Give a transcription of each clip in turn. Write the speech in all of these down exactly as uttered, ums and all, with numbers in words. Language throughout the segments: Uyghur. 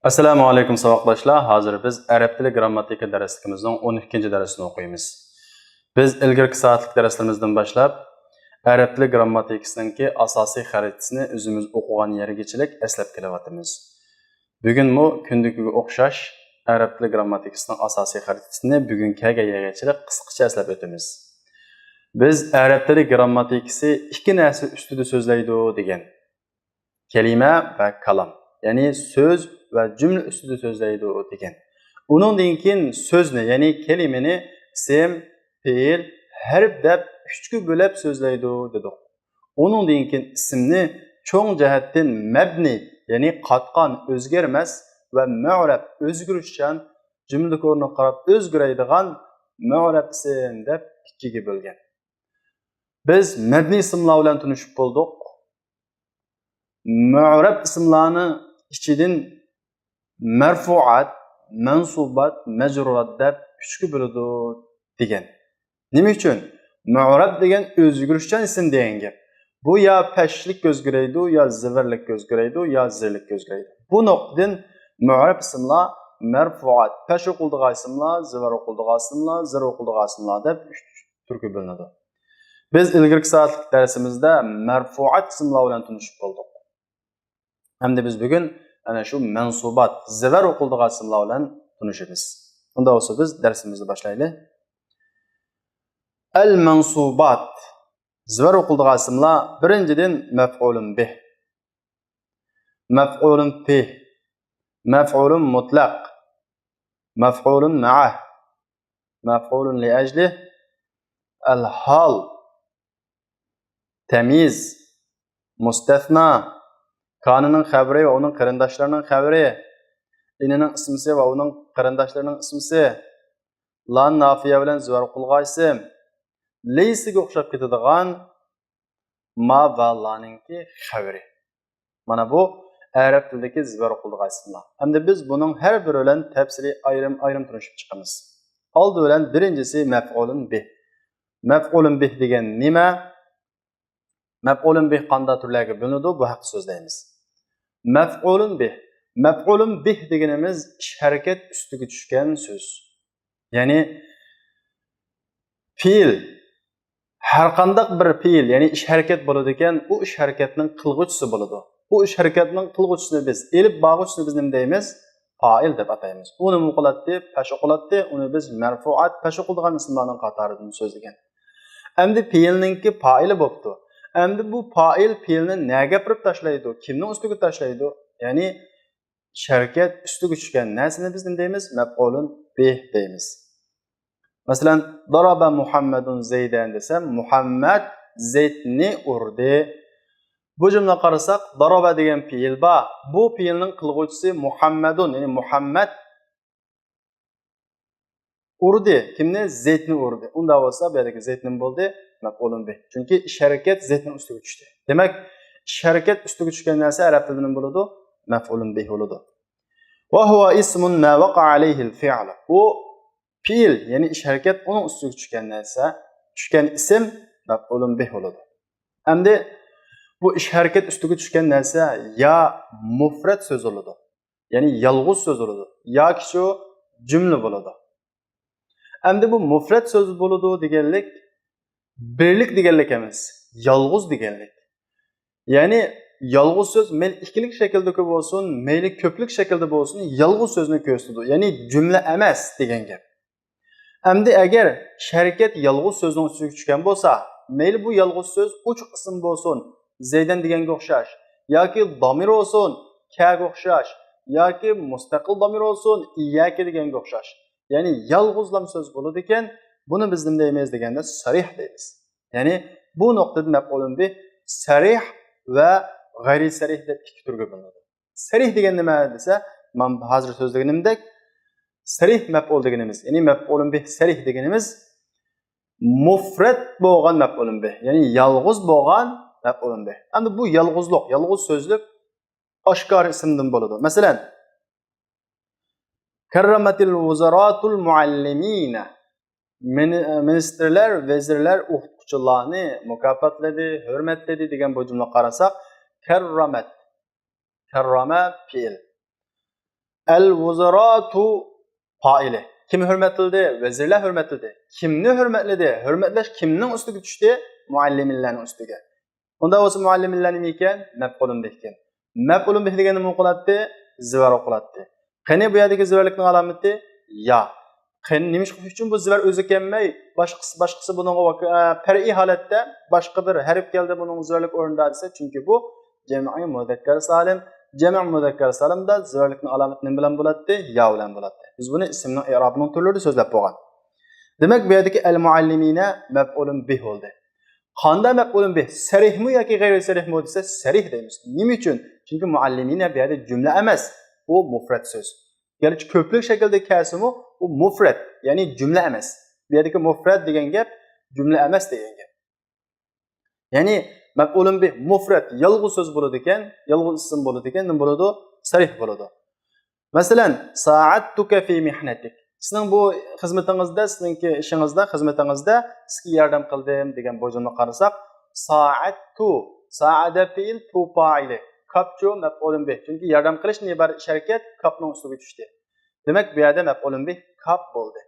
ئەسسالامۇ ئەلەيكۇم ساۋاقداشلار. ھازىر بىز ئەرەب تىلى گرامماتىكا دەرسلىكىمىزنىڭ ئون ئىككىنچى دەرسىنى ئوقۇيمىز. بىز ئىلگىرىكى سائەتلىك دەرسلىرىمىزدىن باشلاپ ئەرەب تىلى گرامماتىكىسىنىڭكى ئاساسىي خەرىتىسىنى ئۆزىمىز ئوقۇغان يەرگىچىلىك ئەسلەپ كېلىۋاتىمىز. بۈگۈنمۇ كۈندىكىگە ئوخشاش ئەرەب تىلى گرامماتىكىسىنىڭ ئاساسىي خەرىتىسىنى بۈگۈن كەلگەن يەرگىچىلىك قىسقىچە ئەسلەپ ئۆتىمىز. بىز ئەرەب تىلى گرامماتىكىسى ئىككى نەرسە ئۈستىدە سۆزلەيدۇ دېگەن. كەلىمە ۋە كالام، يەنى سۆز ۋە جۈملە ئۈستىدە سۆزلەيدۇ دېگەن. ئۇنىڭدىن كېيىن سۆزنى، يەنى كەلىمىنى ئىسىم، پېئىل، ھەرپ دەپ ئۈچكە بۆلەپ سۆزلەيدۇ دېدۇق. ئۇنىڭدىن كېيىن ئىسىمنى چوڭ جەھەتتىن مەبنىي، يەنى قاتقان، ئۆزگەرمەس، ۋە مۇئرەب، ئۆزگىرىشچان، جۈملىدىكى ئورنىغا قاراپ ئۆزگىرەيدىغان مۇئرەب ئىسىم دەپ ئىككىگە بۆلگەن. بىز مەبنىي ئىسىملار بىلەن تونۇشۇپ بولدۇق. مۇئرەب ئىسىملارنى ئىچىدىن مەرفۇئات، مەنسۇبات، مەجرۇرات دەپ ئۈچكە بۆلىدۇ دېگەن. نېمە ئۈچۈن؟ مۇئرەب دېگەن ئۆزگىرىشچان ئىسىم دېگەن گەپ. بۇ يا پەشلىك ئۆزگىرەيدۇ، يا زىۋىرلىك ئۆزگىرەيدۇ، يا زىرلىك ئۆزگىرەيدۇ. بۇ نۇقتىدىن مۇئرەب ئىسىملار مەرفۇئات، پەش ئوقۇلىدىغان ئىسىملار، زىۋىر ئوقۇلىدىغان ئىسىملار، زىر ئوقۇلىدىغان ئىسىملار دەپ ئۈچ تۈرگە بۆلۈنىدۇ. بىز ئىلگىرىكى سائەتلىك دەرسىمىزدە مەرفۇئات ئىسىملار بىلەن تونۇشۇپ بولدۇق. ئەمدى بىز بۈگۈن ئەنە شۇ مەنسۇبات، زىۋىر ئوقۇلىدىغان ئىسىملار بىلەن تونۇشىمىز. ئۇنداق بولسا بىز دەرسىمىزنى باشلايلى. ئەل مەنسۇبات، زىۋىر ئوقۇلىدىغان ئىسىملار، بىرىنچىدىن مەفئۇلۇن بىھ، مەفئۇلۇن فىھ، مەفئۇلۇن مۇتلەق، مەفئۇلۇن مەئە، مەفئۇلۇن لىئەجلىھ، ئەل ھال، تەميىز، مۇستەسنا، كانىنىڭ خەۋىرى ۋە ئۇنىڭ قېرىنداشلىرىنىڭ خەۋىرى، ئىنىنىڭ ئىسمىسى ۋە ئۇنىڭ قېرىنداشلىرىنىڭ ئىسمىسى، لان نافىيە بىلەن زىۋىر ئوقۇلغان ئىسىم، لەيسىگە ئوخشاپ كېتىدىغان ما ۋە لانىڭكى خەۋىرى. مانا بۇ ئەرەب تىلىدىكى زىۋىر ئوقۇلىدىغان ئىسىملار. ئەمدى بىز بۇنىڭ ھەر بىرى بىلەن تەپسىلىي ئايرىم-ئايرىم تونۇشۇپ چىقىمىز. ئالدى بىلەن بىرىنچىسى مەفئۇلۇن بىھ. مەفئۇلۇن بىھ دېگەن نېمە؟ مەفئۇلۇن بىھ قانداق تۈرلەرگە بۆلۈنىدۇ؟ بۇ ھەقتە سۆزلەيمىز. مەفئۇلۇن بىھ. مەفئۇلۇن بىھ دېگىنىمىز ئىش ھەرىكەت ئۈستىگە چۈشكەن سۆز. يەنى پېئىل، ھەر قانداق بىر پېئىل، يەنى ئىش ھەرىكەت بولىدىكەن، ئۇ ئىش ھەرىكەتنىڭ قىلغۇچىسى بولىدۇ. ئۇ ئىش ھەرىكەتنىڭ قىلغۇچىسىنى بىز، ئېلىپ بارغۇچىسىنى بىز نېمە دەيمىز؟ پائىل دەپ ئاتايمىز. ئۇ نېمە ئوقۇلاتتى؟ پەش ئوقۇلاتتى. ئۇنى بىز مەرفۇئات، پەش ئوقۇلىدىغان ئىسىملارنىڭ قاتارىدىن سۆزلىگەن. ئەمدى پېئىلنىڭكى پائىلى بوپتۇ. ئەمدى بۇ پائىل پېئىلنى نەگە ئاپىرىپ تاشلايدۇ؟ كىمنىڭ ئۈستىگە تاشلايدۇ؟ يەنى ئىش ھەرىكەت ئۈستىگە چۈشكەن نەرسىنى بىز نېمە دەيمىز؟ مەپئۇلۇن بىھ دەيمىز. مەسىلەن، ضرب محمد زيدا دېسەم، مۇھەممەد زەيدنى ئۇردى. بۇ جۈملىگە قارىساق، ضرب دېگەن پېئىل بار. بۇ پېئىلنىڭ قىلغۇچىسى مۇھەممەدۇن، يەنى مۇھەممەد ئۇردى. كىمنى؟ زەيدنى ئۇردى. ئۇنداق بولسا، بۇ يەردىكى زەيد نېمە بولدى؟ مەپئۇلۇن بىھ. چۈنكى ئىش ھەرىكەت زەيدنىڭ ئۈستىگە چۈشتى. دېمەك، ئىش ھەرىكەت ئۈستىگە چۈشكەن نەرسە ئەرەب تىلىدا نېمە بولىدۇ؟ مەپئۇلۇن بىھ بولىدۇ. وهو اسم ما وقع عليه الفعل. ئۇ پېئىل، يەنى ئىش ھەرىكەت ئۇنىڭ ئۈستىگە چۈشكەن نەرسە، چۈشكەن ئىسىم مەپئۇلۇن بىھ بولىدۇ. ئەمدى بۇ ئىش ھەرىكەت ئۈستىگە چۈشكەن نەرسە يا مۇفرەت سۆز بولىدۇ، يەنى يالغۇز سۆز بولىدۇ، ياكى شۇ جۈملە بولىدۇ. ئەمدى بۇ مۇفرەت سۆز بولىدۇ دېگەنلىك بىرلىك دېگەنلىك ئەمەس، يالغۇز دېگەنلىك. يەنى يالغۇز سۆز مەيلى ئىككىلىك شەكىلدىكى بولسۇن، مەيلى كۆپلۈك شەكىلدە بولسۇن، يالغۇز سۆزنى كۆرسىتىدۇ. يەنى جۈملە ئەمەس دېگەن گەپ. ئەمدى ئەگەر ئىش ھەرىكەت يالغۇز سۆزنىڭ ئۈستىگە چۈشكەن بولسا، مەيلى بۇ يالغۇز سۆز ئوچۇق ئىسىم بولسۇن، زەيدەن دېگەنگە ئوخشاش، ياكى دامىر بولسۇن، كەگە ئوخشاش، ياكى مۇستەقىل دامىر بولسۇن، ئىيياكە دېگەنگە ئوخشاش. يەنى يالغۇزلام سۆز بولىدىكەن، بۇنى بىز نېمە دەيمىز دېگەندە، سەرىھ دەيمىز. يەنى بۇ نۇقتىدا مەپئۇلۇن بىھ سەرىھ ۋە غەيرىي سەرىھ دەپ ئىككى تۈرگە بۆلۈنىدۇ. سەرىھ دېگەن نېمە دېسە، مانا ھازىر سۆزلىگىنىمدەك، سەرىھ مەپئۇل دېگىنىمىز، يەنى مەپئۇلۇن بىھ سەرىھ دېگىنىمىز مۇفرەت بولغان مەپئۇلۇن بىھ، يەنى يالغۇز بولغان مەپئۇلۇن بىھ. ئەمدى بۇ يالغۇزلۇق، يالغۇز سۆزلۈك ئاشكارا ئىسىمدىن بولىدۇ. مەسىلەن، كەررەمەتىل ۋۇزاراتۇل مۇئەللىمىنە. مىنى-، مىنىستىرلەر، ۋەزىرلەر ئوقۇتقۇچىلارنى مۇكاپاتلىدى، ھۆرمەتلىدى دېگەن بۇ جۈملىگە قارىساق، كەررەمەت. كەررەمە پېئىل. ئەل ۋۇزاراتۇ پائىلى. كىم ھۆرمەتلىدى؟ ۋەزىرلەر ھۆرمەتلىدى. كىمنى ھۆرمەتلىدى؟ ھۆرمەتلەش كىمنىڭ ئۈستىگە چۈشتى؟ مۇئەللىمىنلەرنىڭ ئۈستىگە. ئۇندا بولسا مۇئەللىمىنلەر نېمە ئىكەن؟ مەپئۇلۇن بىھ ئىكەن. مەپئۇلۇن بىھ دېگەن نېمە قىلاتتى؟ زىۋەر ئوقۇلاتتى. قېنى بۇ يەردىكى زىۋەرلىكنىڭ ئالامىتى؟ يا. قېنى نېمە ئۈچۈن بۇ زىۋەر ئۆزى كەلمەي، باشقىسى، باشقىسى بۇنىڭغا ۋاك-، ئە، پەرئىي ھالەتتە باشقا بىر ھەرپ كەلدى بۇنىڭ زىۋەرلىك ئورنىدا دېسە، چۈنكى بۇ جەمئىي مۇزەككەر سالىم. جەمئىي مۇزەككەر سالىمدا زىۋەرلىكنىڭ ئالامىتى نېمە بىلەن بولاتتى؟ يا بىلەن بولاتتى. بىز بۇنى ئىسىمنىڭ ئېرابىنىڭ تۈرلىرىدە سۆزلەپ بولغان. دېمەك، بۇ يەردىكى ئەل مۇئەللىمىنە مەپئۇلۇن بىھ بولدى. قاندا مەپئۇلۇن بىھ؟ سەرىھمۇ ياكى غەيرىي سەرىھمۇ دېسە، سەرىھ دەيمىز. نېمە ئۈچۈن؟ چۈنكى مۇئەللىمىنە بۇ يەردە جۈملە ئەمەس، ئۇ مۇفرەت سۆز. گەرچە كۆپلۈك شەكىلدە كەلسىمۇ، ئۇ مۇفرەت، يەنى جۈملە ئەمەس. بۇ يەردىكى مۇفرەت دېگەن گەپ جۈملە ئەمەس دېگەن گەپ. يەنى مەپئۇلۇن بىھ مۇفرەت، يالغۇز سۆز بولىدىكەن، يالغۇز ئىسىم بولىدىكەن، نېمە بولىدۇ؟ سەرىھ بولىدۇ. مەسىلەن، ساعدتك في محنتك. سېنىڭ بۇ خىزمىتىڭىزدە، سېنىڭكى ئىشىڭىزدا، خىزمىتىڭىزدە سىزگە ياردەم قىلدىم دېگەن بۇ جۈملىگە قارىساق، ساعدت، ساعدە پېئىل، تو پائىلى، كاپچۇ مەپئۇلۇن بىھ. چۈنكى ياردەم قىلىشتىن ئىبارەت ئىش ھەرىكەت كاپنىڭ ئۈستىگە چۈشتى. دېمەك، بۇ يەردە مەپئۇلۇن بىھ كاپ بولدى.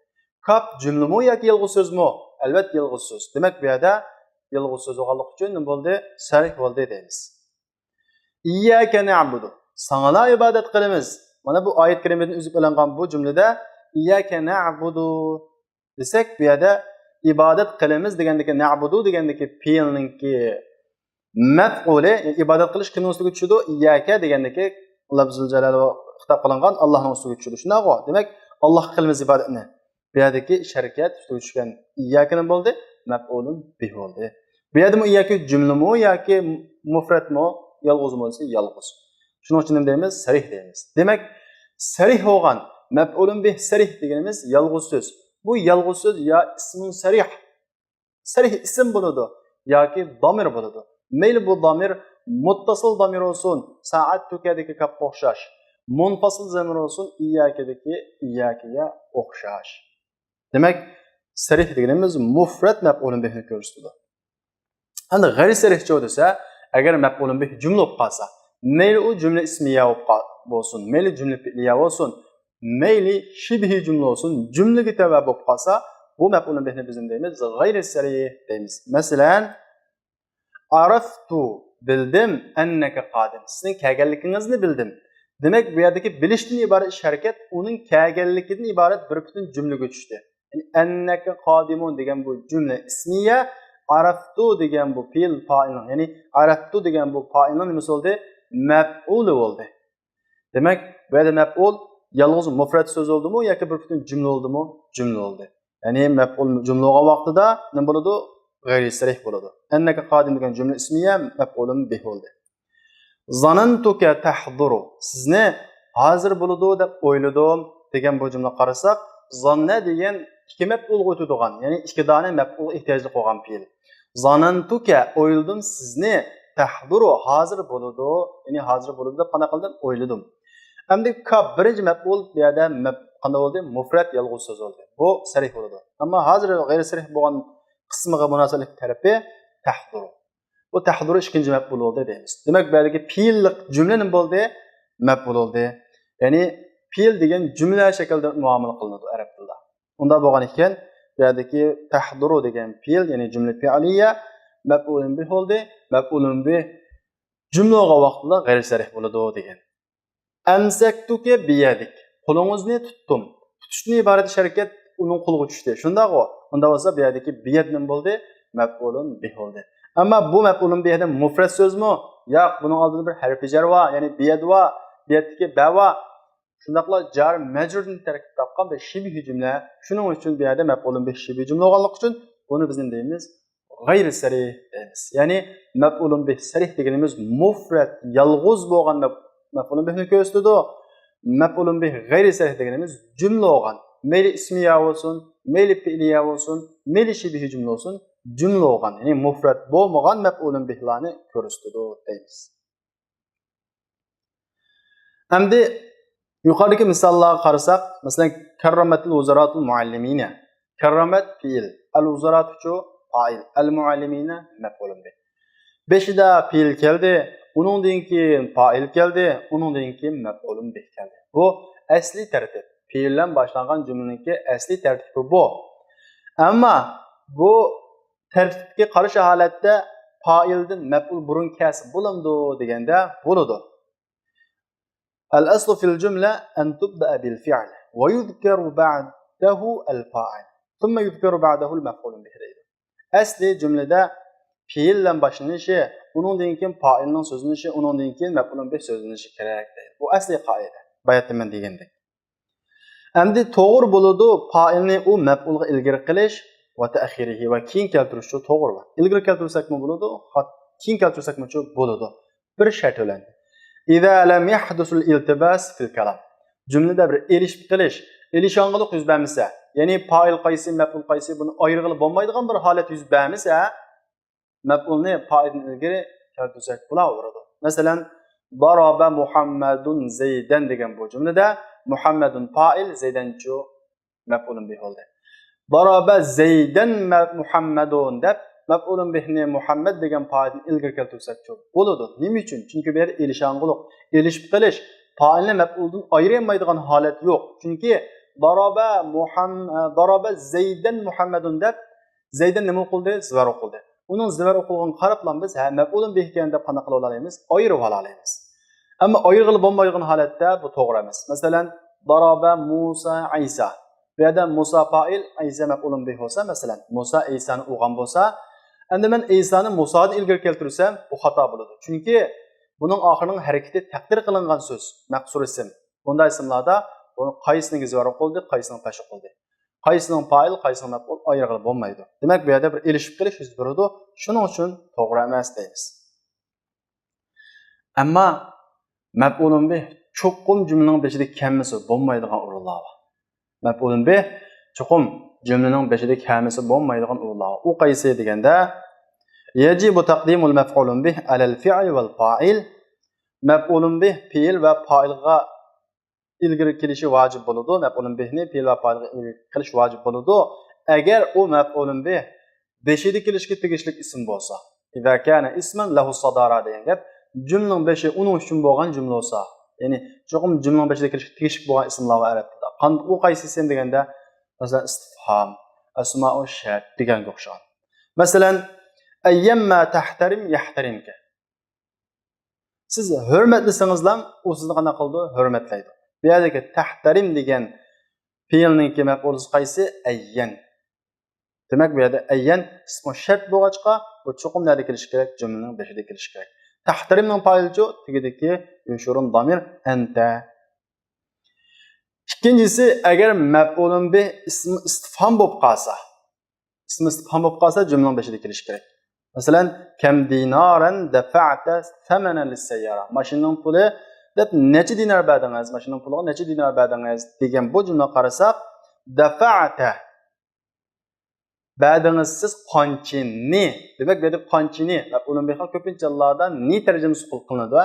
كاپ جۈملىمۇ ياكى يالغۇز سۆزمۇ؟ ئەلۋەتتە، يالغۇز سۆز. دېمەك، بۇ يەردە يالغۇز سۆز بولغانلىقى ئۈچۈن نېمە بولدى؟ سەرىھ بولدى دەيمىز. ئىيياكە نەئبۇدۇ. ساڭىلا ئىبادەت قىلىمىز. مانا بۇ ئايەت كەرىمىدىن ئۈزۈپ ئېلىنغان بۇ جۈملىدە ئىيياكە نەئبۇدۇ دېسەك، بۇ يەردە ئىبادەت قىلىمىز دېگەندىكى، نەئبۇدۇ دېگەندىكى پېئىلنىڭكى مەپئۇلى، يەنى ئىبادەت قىلىش كىمنىڭ ئۈستىگە چۈشىدۇ؟ ئىيياكە دېگەندىكى لەفزۇل جالالە خىتاب قىلىنغان ئاللاھنىڭ ئۈستىگە چۈشىدۇ. شۇنداقغۇ؟ دېمەك، ئاللاھقا قىلىمىز ئىبادەتنى. بۇ يەردىكى ئىش ھەرىكەت ئۈستىگە چۈشكەن ئىيياكە نېمە بولدى؟ مەپئۇلۇن بىھ بولدى. بۇ يەردىمۇ ئىيياكە جۈملىمۇ ياكى مۇفرەتمۇ؟ يالغۇزمۇ دېسە، يالغۇز. شۇنىڭ ئۈچۈن نېمە دەيمىز؟ سەرىھ دەيمىز. دېمەك، سەرىھ بولغان، مەپئۇلۇن بىھ سەرىھ دېگىنىمىز يالغۇز سۆز. بۇ يالغۇز سۆز يا ئىسمۇن سەرىھ، سەرىھ ئىسىم بولىدۇ ياكى دامىر بولىدۇ. مەيلى بۇ دامىر مۇتتەسىل دامىر بولسۇن، سائەتتۇكەدىكى كاپقا ئوخشاش، مۇنفەسىل دامىر بولسۇن، ئىيياكەدىكى ئىيياكەگە ئوخشاش. دېمەك، سەرىھ دېگىنىمىز مۇفرەت مەپئۇلۇن بىھنى كۆرسىتىدۇ. ئەمدى غەيرىي سەرىھچۇ دېسە، ئەگەر مەپئۇلۇن بىھ جۈملە بولۇپ قالسا، مەيلى ئۇ جۈملە ئىسمىيە بولۇپ قال-، بولسۇن، مەيلى جۈملە پېئلىيە بولسۇن، مەيلى شىبھىي جۈملە بولسۇن، جۈملىگە تەۋە بولۇپ قالسا، بۇ مەپئۇلۇن بىھنى بىز نېمە دەيمىز؟ غەيرىي سەرىھ دەيمىز. مەسىلەن، ئارەفتۇ، بىلدىم، ئەننەكە قادىم، سىزنىڭ كەلگەنلىكىڭىزنى بىلدىم. دېمەك، بۇ يەردىكى بىلىشتىن ئىبارەت ئىش ھەرىكەت ئۇنىڭ كەلگەنلىكىدىن ئىبارەت بىر پۈتۈن جۈملىگە چۈشتى. يەنى ئەننەكە قادىمۇن دېگەن بۇ جۈملە ئىسمىيە، ئارەفتۇ دېگەن بۇ پېئىل پائىلنىڭ، يەنى ئارەفتۇ دېگەن بۇ پائىلنىڭ نېمىسى بولدى؟ مەپئۇلى بولدى. دېمەك، بۇ يەردە مەپئۇل يالغۇز مۇفرەت سۆز بولدىمۇ ياكى بىر پۈتۈن جۈملە بولدىمۇ؟ جۈملە بولدى. يەنى مەپئۇل جۈملە بولغان ۋاقتىدا نېمە بولىدۇ؟ غەيرىي سەرىھ بولىدۇ. ئەننەكە قادىم دېگەن جۈملە ئىسمىيە مەپئۇلۇن بىھ بولدى. زانەنتۇكە تەھزۇرۇ. سىزنى ھازىر بولىدۇ دەپ ئويلىدىم دېگەن بۇ جۈملىگە قارىساق، زاننە دېگەن ئىككى مەپئۇلغا ئۆتىدىغان، يەنى ئىككى دانە مەپئۇلغا ئېھتىياجلىق بولغان پېئىل. زانەنتۇكە، ئويلىدىم سىزنى، تەھزۇرۇ، ھازىر بولىدۇ، يەنى ھازىر بولىدۇ دەپ قانداق قىلدىم؟ ئويلىدىم. ئەمدى كاپ بىرىنچى مەپئۇل بۇ يەردە مەپ-، قانداق بولدى؟ مۇفرەت يالغۇز سۆز بولدى. بۇ سەرىھ بولىدۇ. ئەمما ھازىر غەيرىي سەرىھ بولغان قىسمىغا مۇناسىۋەتلىك تەرىپى تەھزۇرۇ. بۇ تەھزۇرۇ ئىككىنچى مەپئۇل بولدى دەيمىز. دېمەك، بۇ يەردىكى پېئىللىق جۈملە نېمە بولدى؟ مەپئۇل بولدى. يەنى پېئىل دېگەن جۈملە شەكلىدە مۇئامىلە قىلىنىدۇ ئەرەب تىلىدا. ئۇنداق بولغان ئىكەن، بۇ يەردىكى تەھزۇرۇ دېگەن پېئىل، يەنى جۈملە پېئىلىيە مەپئۇلۇن بىھ بولدى. مەپئۇلۇن بىھ جۈملە بولغان ۋاقتىدا غەيرىي سەرىھ بولىدۇ دېگەن. ئەمسەكتۇكە بىيەدىك. قولىڭىزنى تۇتتۇم. تۇتۇشتىن ئىبارەت ئىش ھەرىكەت ئۇنىڭ قولىغا چۈشتى. شۇنداقغۇ؟ ئۇنداق بولسا بۇ يەردىكى بىيەد نېمە بولدى؟ مەپئۇلۇن بىھ بولدى. ئەمما بۇ مەپئۇلۇن بىھ دە مۇفرەت سۆزمۇ؟ ياق، بۇنىڭ ئالدىدا بىر ھەرپى جەر بار، يەنى بىيەد بار، بىيەدتىكى بە بار. شۇنداقلا جار مەجرۇردىن تەركىب تاپقان بىر شىبھى جۈملە. شۇنىڭ ئۈچۈن بۇ يەردە مەپئۇلۇن بىھ شىبھى جۈملە بولغانلىقى ئۈچۈن بۇنى بىز نېمە دەيمىز؟ غەيرىي سەرىھ دەيمىز. يەنى مەپئۇلۇن بىھ سەرىھ دېگىنىمىز مۇفرەت، يالغۇز بولغان مەپ-، مەپئۇلۇن بىھنى كۆرسىتىدۇ. مەپئۇلۇن بىھ غەيرىي سەرىھ دېگىنىمىز جۈملە بولغان. مەيلى ئىسمىيە بولسۇن، مەيلى پېئلىيە بولسۇن، مەيلى شىبھى جۈملە بولسۇن، جۈملە بولغان. يەنى مۇفرەت بولمىغان مەپئۇلۇن بىھلارنى كۆرسىتىدۇ دەيمىز. ئەمدى يۇقىرىدىكى مىساللارغا قارىساق، مەسىلەن، كەررەمەتىل ۋۇزاراتۇل مۇئەللىمىنە. كەررەمەت پېئىل، ئەل ۋۇزاراتۇچۇ پائىل، ئەل مۇئەللىمىنە مەپئۇلۇن بىھ. بېشىدا پېئىل كەلدى، ئۇنىڭدىن كېيىن پائىل كەلدى، ئۇنىڭدىن كېيىن مەپئۇلۇن بىھ كەلدى. بۇ ئەسلىي تەرتىپ. پېئىل بىلەن باشلانغان جۈملىنىڭكى ئەسلىي تەرتىپى بۇ. ئەمما بۇ تەرتىپكە قارشى ھالەتتە پائىلدىن مەپئۇل بۇرۇن كەلسە بولامدۇ دېگەندە، بولىدۇ. الأصل في الجملة أن تبدأ بالفعل ويذكر بعده الفاعل ثم يذكر بعده المفعول به دەيدۇ. ئەسلى جۈملىدە پېئىل بىلەن باشلىنىشى، ئۇنىڭدىن كېيىن پائىلنىڭ سۆزلىنىشى، ئۇنىڭدىن كېيىن مەپئۇلۇن بىھ سۆزلىنىشى كېرەك دەيدۇ. بۇ ئەسلىي قائىدە. باياتىن مەن دېگەندەك. ئەمدى توغرا بولىدۇ، پائىلنى ئۇ مەپئۇلغا ئىلگىرى قىلىش ۋە تەخىرىھى ۋە كېيىن كەلتۈرۈشچۇ توغرا بار. ئىلگىرى كەلتۈرسەكمۇ بولىدۇ، خات-، كېيىن كەلتۈرسەكمۇچۇ بولىدۇ. بىر شەرت بىلەن. إذا لم يحدث الالتباس في الكلام. جۈملىدە بىر ئېلىشىپ قېلىش، ئېلىشاڭغۇلۇق يۈز بەرمىسە، يەنى پائىل قايسى، مەپئۇل قايسى، بۇنى ئايرىغىلى بولمايدىغان بىر ھالەت يۈز بەرمىسە، مەپئۇلنى پائىلدىن ئىلگىرى كەلتۈرسەك بولاۋېرىدۇ. مەسىلەن، ضرب محمد زيدا دېگەن بۇ جۈملىدە مۇھەممەدۇن پائىل، زەيدەنچۇ مەپئۇلۇن بىھ بولدى. ضرب زيدا م-، محمد دەپ مەپئۇلۇن بىھنى مۇھەممەد دېگەن پائىلدىن ئىلگىرى كەلتۈرسەكچۇ بولىدۇ. نېمە ئۈچۈن؟ چۈنكى بۇ يەردە ئېلىشاڭغۇلۇق، ئېلىشىپ قېلىش، پائىلنى مەپئۇلدىن ئايرىيالمايدىغان ھالەت يوق. چۈنكى ضرب محم-، ضرب زيدا محمد دەپ زەيدەن نېمە ئوقۇلدى؟ زىۋەر ئوقۇلدى. ئۇنىڭ زىۋەر ئوقۇلغىنىغا قاراپلا بىز، ھە، مەپئۇلۇن بىھ ئىكەن دەپ قانداق قىلىۋالالايمىز؟ ئايرىۋالالايمىز. ئەمما ئايرىغىلى بولمايدىغان ھالەتتە بۇ توغرا ئەمەس. مەسىلەن، ضرب موسى عيسى. بۇ يەردە مۇسا پائىل، ئەيسا مەپئۇلۇن بىھ بولسا، مەسىلەن، مۇسا ئەيسانى ئۇرغان بولسا، ئەمدى مەن ئەيسانى مۇسادىن ئىلگىرى كەلتۈرسەم، بۇ خاتا بولىدۇ. چۈنكى بۇنىڭ ئاخىرىنىڭ ھەرىكىتى تەقدىر قىلىنغان سۆز، مەقسۇر ئىسىم. بۇنداق ئىسىملاردا بۇنى قايسىنىڭكى زىۋەر ئوقۇلدى، قايسىنىڭ پەش ئوقۇلدى. قايسىنىڭ پائىل، قايسىنىڭ مەپئۇل ئايرىغىلى بولمايدۇ. دېمەك، بۇ يەردە بىر ئېلىشىپ قېلىش يۈز بېرىدۇ. شۇنىڭ ئۈچۈن توغرا ئەمەس دەيمىز. ئەمما مەپئۇلۇن بىھ چوقۇم جۈملىنىڭ بېشىدا كەلمىسە بولمايدىغان ئورۇنلار بار. مەپئۇلۇن بىھ چوقۇم جۈملىنىڭ بېشىدا كەلمىسە بولمايدىغان ئورۇنلار بار. ئۇ قايسى دېگەندە، يجب تقديم المفعول به على الفعل والفاعل. مەپئۇلۇن بىھ پېئىل ۋە پائىلغا ئىلگىرى كېلىشى ۋاجىپ بولىدۇ. مەپئۇلۇن بىھنى پېئىل ۋە پائىلغا ئىلگىرى قىلىش ۋاجىپ بولىدۇ. ئەگەر ئۇ مەپئۇلۇن بىھ بېشىدا كېلىشكە تېگىشلىك ئىسىم بولسا. إذا كان اسما له الصدارة دېگەن گەپ، جۈملىنىڭ بېشى ئۇنىڭ ئۈچۈن بولغان جۈملە بولسا. يەنى، چوقۇم جۈملىنىڭ بېشىدا كېلىشكە تېگىشلىك بولغان ئىسىملار بار ئەرەب تىلىدا. قان-، ئۇ قايسى ئىسىم دېگەندە، مەسىلەن، ئىستىفھام، ئەسمائۇ شەرت دېگەنگە ئوخشىغان. مەسىلەن، أيما تحترم يحترمك. سىز ھۆرمەتلىسىڭىزلا، ئۇ سىزنى قانداق قىلىدۇ؟ ھۆرمەتلەيدۇ. بۇ يەردىكى تەھتەرىم دېگەن پېئىلنىڭكى مەپئۇلى قايسى؟ ئەييەن. دېمەك، بۇ يەردە ئەييەن ئىسمۇ شەرت بولغاچقا، بۇ چوقۇم نەدە كېلىشى كېرەك؟ جۈملىنىڭ بېشىدا كېلىشى كېرەك. تەھتەرىمنىڭ پائىلىچۇ؟ تېگىدىكى يوشۇرۇن دامىر ئەنتە. ئىككىنچىسى، ئەگەر مەپئۇلۇن بىھ ئىسمى ئىستىفھام بولۇپ قالسا، ئىسمى ئىستىپھام بولۇپ قالسا، جۈملىنىڭ بېشىدا كېلىشى كېرەك. مەسىلەن، كەم دىنارەن دەفەئتە سەمەنە لىسسەييارە. ماشىنىنىڭ پۇلى دەپ نەچچە دىنار بەردىڭىز؟ ماشىنىنىڭ پۇلىغا نەچچە دىنار بەردىڭىز؟ دېگەن بۇ جۈملىگە قارىساق، دەفەئتە، بەردىڭىز سىز قانچىنى. دېمەك، بۇ يەردە قانچىنى، مەپئۇلۇن بىھقا كۆپىنچە ھاللاردا نى تەرجىمىسى قىلىنىدۇ.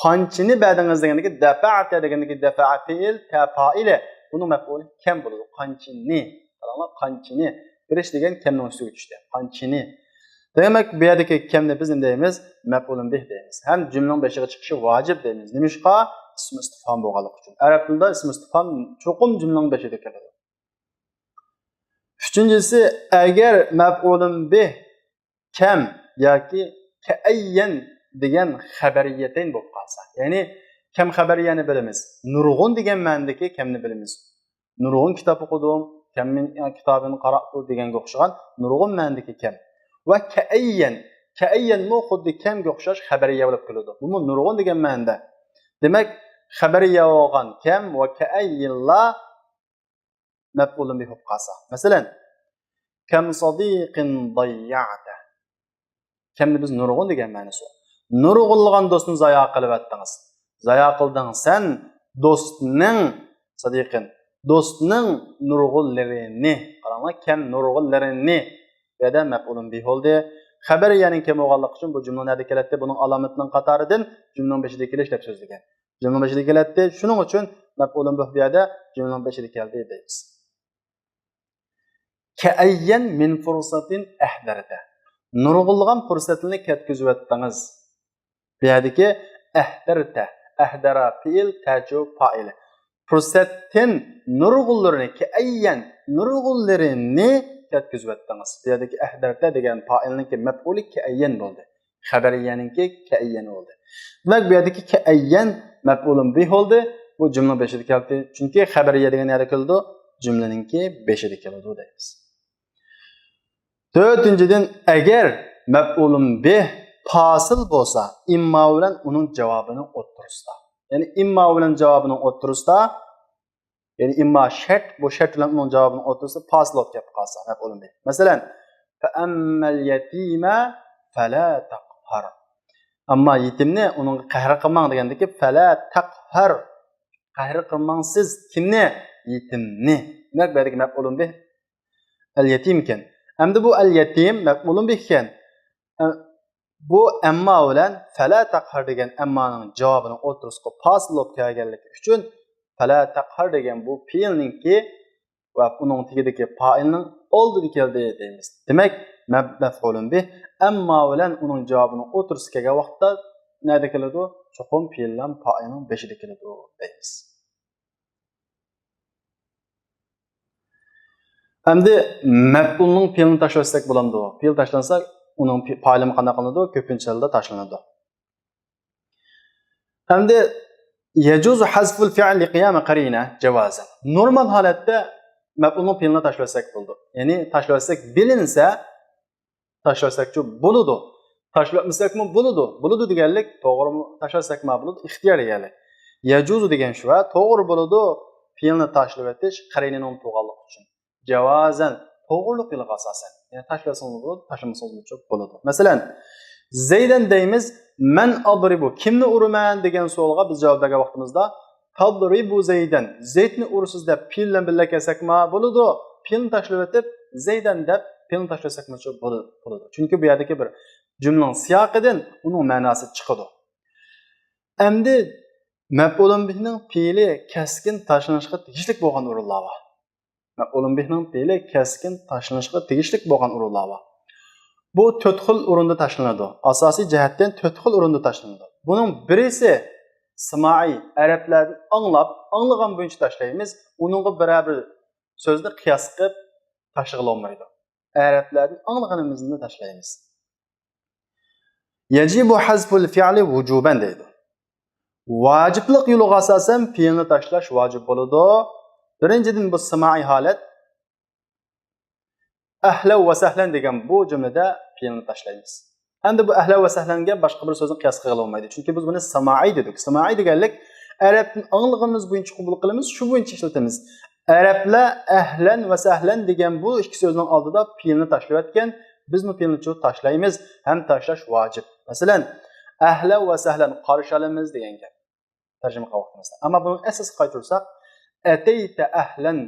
قانچىنى بەردىڭىز دېگەندىكى دەفەئتە دېگەندىكى دەفەئە پېئىل، تە پائىلى. بۇنىڭ مەپئۇلى كەم بولىدۇ. قانچىنى. قاراڭلار، قانچىنى. بېرىش دېگەن كەمنىڭ ئۈستىگە چۈشتى. قانچىنى. دېمەك، بۇ يەردىكى كەمنى بىز نېمە دەيمىز؟ مەپئۇلۇن بىھ دەيمىز. ھەم جۈملىنىڭ بېشىغا چىقىشى ۋاجىپ دەيمىز. نېمىشقا؟ ئىسمى ئىستىفھام بولغانلىقى ئۈچۈن. ئەرەب تىلىدا ئىسمى ئىستىفھام چوقۇم جۈملىنىڭ بېشىدا كېلىدۇ. ئۈچىنچىسى، ئەگەر مەپئۇلۇن بىھ كەم ياكى كەئەييەن دېگەن خەبەرىيەتەين بولۇپ قالسا. يەنى كەم خەبەرىيەنى بىلىمىز. نۇرغۇن دېگەن مەنىدىكى كەمنى بىلىمىز. نۇرغۇن كىتاب ئوقۇدۇم، كەم من كىتابىن قاراتتۇ دېگەنگە ئوخشىغان نۇرغۇن مەنىدىكى كەم. ۋە كەئەييەن. كەئەييەنمۇ خۇددى كەمگە ئوخشاش خەبەرىيە بولۇپ كېلىدۇ. بۇمۇ نۇرغۇن دېگەن مەنىدە. دېمەك، خەبەرىيە بولغان كەم ۋە كەئەييىنلا مەپئۇلۇن بىھ بولۇپ قالسا. مەسىلەن، كەم سەدىقىن ضەييەئتە. كەمنى بىز نۇرغۇن دېگەن مەنىسى. نۇرغۇنلىغان دوستنى زايا قىلىۋەتتىڭىز. زايا قىلدىڭ سەن دوستنىڭ، سەدىقىن، دوستنىڭ نۇرغۇنلىرىنى. قاراڭلار، كەم نۇرغۇنلىرىنى. بۇ يەردە مەپئۇلۇن بىھ بولدى. خەبەرىيەنىڭ كەم بولغانلىقى ئۈچۈن بۇ جۈملە نەدە كېلەتتى؟ بۇنىڭ ئالامىتىنىڭ قاتارىدىن جۈملىنىڭ بېشىدا كېلىش دەپ سۆزلىگەن. جۈملىنىڭ بېشىدا كېلەتتى. شۇنىڭ ئۈچۈن مەپئۇلۇن بىھ بۇ يەردە جۈملىنىڭ بېشىدا كەلدى دەيمىز. كەئەييەن مىن فۇرسەتىن ئەھدەرتە. نۇرغۇنلىغان پۇرسەتلەرنى كەتكۈزۈۋەتتىڭىز. بۇ يەردىكى ئەھدەرتە، ئەھدەرە پېئىل، تەچۇ پائىلى. پۇرسەتتىن نۇرغۇنلىرىنى، كەئەييەن، نۇرغۇنلىرىنى كەتكۈزۈۋەتتىڭىز. بۇ يەردىكى ئەھدەرتە دېگەن پائىلنىڭكى مەپئۇلى كەئەييەن بولدى. خەبەرىيەنىڭكى كەئەييەن بولدى. دېمەك، بۇ يەردىكى كەئەييەن مەپئۇلۇن بىھ بولدى. بۇ جۈملىنىڭ بېشىدا كەلدى. چۈنكى خەبەرىيە دېگەن نەدە كېلىدۇ؟ جۈملىنىڭكى بېشىدا كېلىدۇ دەيمىز. تۆتىنچىدىن، ئەگەر مەپئۇلۇن بىھ پاسىل بولسا، ئىمما بىلەن ئۇنىڭ جاۋابىنىڭ ئوتتۇرىسىدا. يەنى ئىمما بىلەن جاۋابىنىڭ ئوتتۇرىسىدا، يەنى ئىمما شەرت، بۇ شەرت بىلەن ئۇنىڭ جاۋابىنىڭ ئوتتۇرىسىدا پاسىل بولۇپ كېلىپ قالسا، مەپئۇلۇن بىھ. مەسىلەن، فەئەممەل يەتىمە فەلا تەقھەر. ئەمما يېتىمنى ئۇنىڭغا قەھر قىلماڭ دېگەندىكى فەلا تەقھەر. قەھر قىلماڭ سىز كىمنى؟ يېتىمنى. دېمەك، بۇ يەردىكى مەپئۇلۇن بىھ ئەل يەتىم ئىكەن. ئەمدى بۇ ئەل يەتىم مەپئۇلۇن بىھ ئىكەن. ئە، بۇ ئەمما بىلەن فەلا تەقھەر دېگەن ئەممانىڭ جاۋابىنىڭ ئوتتۇرىسىغا پاسىل بولۇپ كەلگەنلىكى ئۈچۈن فەلا تەقھەر دېگەن بۇ پېئىلنىڭكى ۋە ئۇنىڭ تېگىدىكى پائىلنىڭ ئالدىدا كەلدى دەيمىز. دېمەك، مەپ-، مەپئۇلۇن بىھ ئەمما بىلەن ئۇنىڭ جاۋابىنىڭ ئوتتۇرىسىغا كەلگەن ۋاقىتتا نەدە كېلىدۇ؟ چوقۇم پېئىل بىلەن پائىلنىڭ بېشىدا كېلىدۇ دەيمىز. ئەمدى مەپئۇلنىڭ پېئىلىنى تاشلىۋەتسەك بولامدۇ؟ پېئىل تاشلانسا، ئۇنىڭ پې-، پائىلىمۇ قانداق قىلىنىدۇ؟ كۆپىنچە ھالدا تاشلىنىدۇ. ئەمدى يەجۇزۇ ھەزفۇل فىئلى قىيامە قەرىنە جاۋازەن. نورمال ھالەتتە مەپئۇلنىڭ پېئىلىنى تاشلىۋەتسەك بولىدۇ. يەنى تاشلىۋەتسەك بىلىنسە، تاشلىۋەتسەكچۇ بولىدۇ. تاشلىۋەتمىسەكمۇ بولىدۇ. بولىدۇ دېگەنلىك توغرىمۇ، تاشلىۋەتسەكمۇ بولىدۇ، ئىختىيار دېگەنلىك. يەجۇزۇ دېگەن شۇ، ھە، توغرا بولىدۇ. پېئىلنى تاشلىۋېتىش قەرىنىنىڭ تۇغانلىقى ئۈچۈن. جاۋازەن، توغرىلىقىغا ئاساسەن. يەنى تاشلىسىڭىز بولىدۇ، تاشلىمىسىڭىزمۇ بولىدۇ. مەسىلەن، زەيدەن دەيمىز، مەن ئاضرىبۇ، كىمنى ئۇرىمەن دېگەن سوئالغا بىز جاۋاب بەرگەن ۋاقتىمىزدا، تاضرىبۇ زەيدەن، زەيدنى ئۇرىسىز دەپ پېئىل بىلەن بىللە كەلسەكمۇ بولىدۇ، پېئىلنى تاشلىۋېتىپ، زەيدەن دەپ پېئىلنى تاشلىساقمۇ بولىدۇ. چۈنكى بۇ يەردىكى بىر جۈملىنىڭ سىياقىدىن ئۇنىڭ مەناسى چىقىدۇ. ئەمدى مەپئۇلۇن بىھنىڭ پېئىلى كەسكىن تاشلىنىشقا تېگىشلىك بولغان ئورۇنلار بار. مەپئۇلۇن بىھنىڭ پېئىلى كەسكىن تاشلىنىشقا تېگىشلىك بولغان ئورۇنلار بار. بۇ تۆت خىل ئورۇندا تاشلىنىدۇ. ئاساسىي جەھەتتىن تۆت خىل ئورۇندا تاشلىنىدۇ. بۇنىڭ بىرسى سىمائىي، ئەرەبلەردىن ئاڭلاپ، ئاڭلىغان بويىچە تاشلايمىز. ئۇنىڭغا بىرەر بىر سۆزنى قىياس قىلىپ تاشلىغىلى بولمايدۇ. ئەرەبلەردىن ئاڭلىغىنىمىزنى تاشلايمىز. يەجىبۇ ھەزفۇل فىئلى ۋۇجۇبەن دەيدۇ. ۋاجىپلىق يولىغا ئاساسەن پېئىلنى تاشلاش ۋاجىپ بولىدۇ. بىرىنچىدىن، بۇ سىمائىي ھالەت. ئەھلەن ۋە سەھلەن دېگەن بۇ جۈملىدە پېئىلنى تاشلايمىز. ئەمدى بۇ ئەھلەن ۋە سەھلەنگە باشقا بىر سۆزنى قىياس قىلغىلى بولمايدۇ. چۈنكى بىز بۇنى سىمائىي دېدۇق. سىمائىي دېگەنلىك ئەرەبتىن ئاڭلىغىنىمىز بويىچە قوبۇل قىلىمىز، شۇ بويىچە ئىشلىتىمىز. ئەرەبلەر ئەھلەن ۋە سەھلەن دېگەن بۇ ئىككى سۆزنىڭ ئالدىدا پېئىلنى تاشلىۋەتكەن، بىزمۇ پېئىلنى چۇ تاشلايمىز ھەم تاشلاش ۋاجىپ. مەسىلەن، ئەھلەن ۋە سەھلەن، قارشى ئالىمىز دېگەن گەپ. تەرجىمە قىلغان ۋاقتىمىزدا. ئەمما بۇنىڭ ئەسلىگە قايتۇرساق، ئەتەيتە ئەھلەن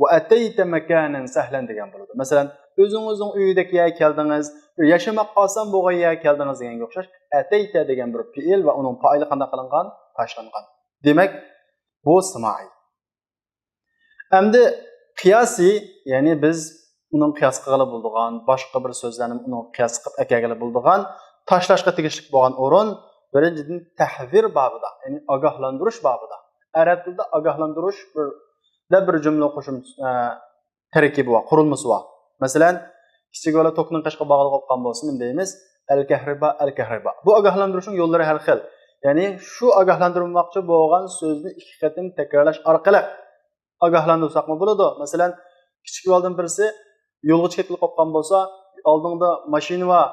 ۋە ئەتەيتە مەكانەن سەھلەن دېگەن بولىدۇ. مەسىلەن، ئۆزىڭىزنىڭ ئۆيىدەك يەرگە كەلدىڭىز، بىر ياشىماققا ئاسان بولغان يەرگە كەلدىڭىز دېگەنگە ئوخشاش، ئەتەيتە دېگەن بىر پېئىل ۋە ئۇنىڭ پائىلى قانداق قىلىنغان؟ تاشلانغان. دېمەك، بۇ سىمائىي. ئەمدى قىياسىي، يەنى بىز ئۇنىڭ قىياس قىلغىلى بولىدىغان، باشقا بىر سۆزلەرنى ئۇنىڭغا قىياس قىلىپ ئەكەلگىلى بولىدىغان، تاشلاشقا تېگىشلىك بولغان ئورۇن، بىرىنچىدىن، تەھزىر بابىدا، يەنى ئاگاھلاندۇرۇش بابىدا. ئەرەب تىلىدا ئاگاھلاندۇرۇش بىر، دەپ بىر جۈملە قوشۇم، ئە، تەركىبى بار، قۇرۇلمىسى بار. مەسىلەن، كىچىك بالا توكنىڭ قېشىغا باغلىق بولغان بولسا، نېمە دەيمىز؟ ئەل كەھرىبا، ئەل كەھرىبا. بۇ ئاگاھلاندۇرۇشنىڭ يوللىرى ھەر خىل. يەنى شۇ ئاگاھلاندۇرماقچى بولغان سۆزنى ئىككى قېتىم تەكرارلاش ئارقىلىق ئاگاھلاندۇرساقمۇ بولىدۇ. مەسىلەن، كىچىك بالىدىن بىرسى يولغا چىقىپ قوپقان بولسا، ئالدىڭدا ماشىنا بار